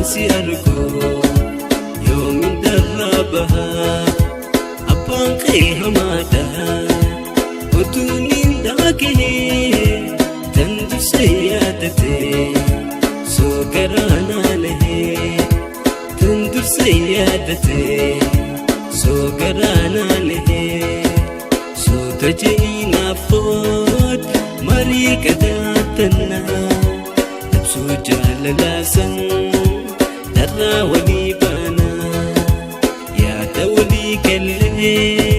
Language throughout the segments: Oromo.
Ijumaan si argu yoomin darraa baha abbaan kee hamaadha otuun hin dhagahee tan dursee yaadate soo garaa naanahee tan dursee yaadate soo garaa naanahee soota je'inaaf hood marii gadaatannaa labsuu jaalalaasan dharraa walii baanaa yaada walii gallee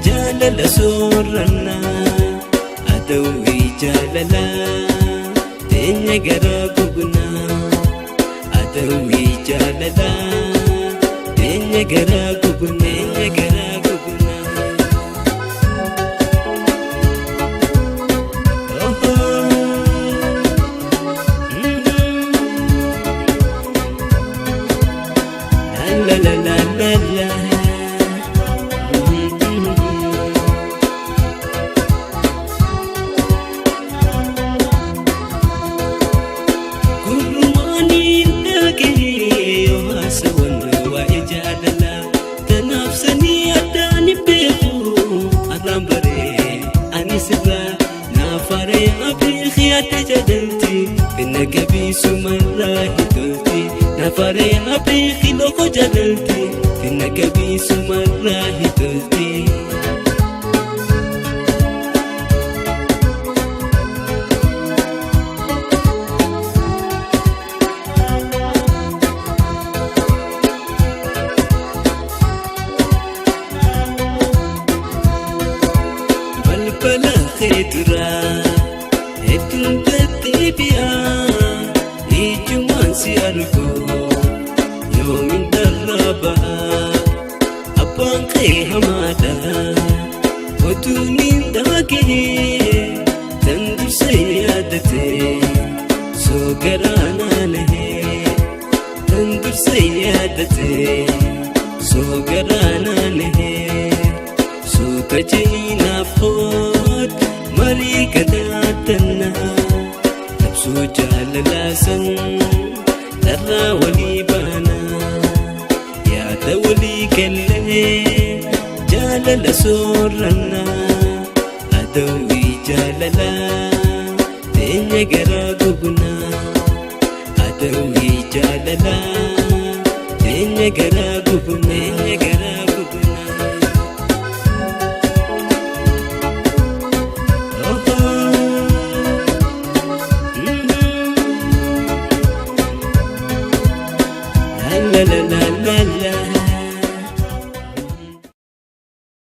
jaalala soorannaa adawwii jaalalaa teenya garaa gugnaa adawwii jaalalaa teenya garaa gugnaa teenya garaa gugnaa. La la la la la. Gurrumaaniin dhagahee yoo haasawan waa'ee jaalalaa tanaaf sanii addaan hin beeku har'aan baree ani sirraa naaf haree abeekii adda jedhamti finna gabiisumarraa hin tolti naaf haree abeekii loqo jedhamti finna gabiisumarraa hin tolti. Balbala kee duraa hedduun deddeebi'aa ijumaan si argu yoomin darraa baha abbaan kee hamaadha otuun hin dhagahee tan dursee yaadate soo garaa naanahee tan dursee yaadate soo garaa naanahee. Suuta je'inaaf hood marii gadaatannaa labsuu jaalalaasan dharraa walii baanaa yaada walii gallee jaalala soorannaa adawwii jaalalaa teenya garaa gugnaa adawwii jaalalaa teenya garaa gugnaa teenya garaa gugnaa. La la la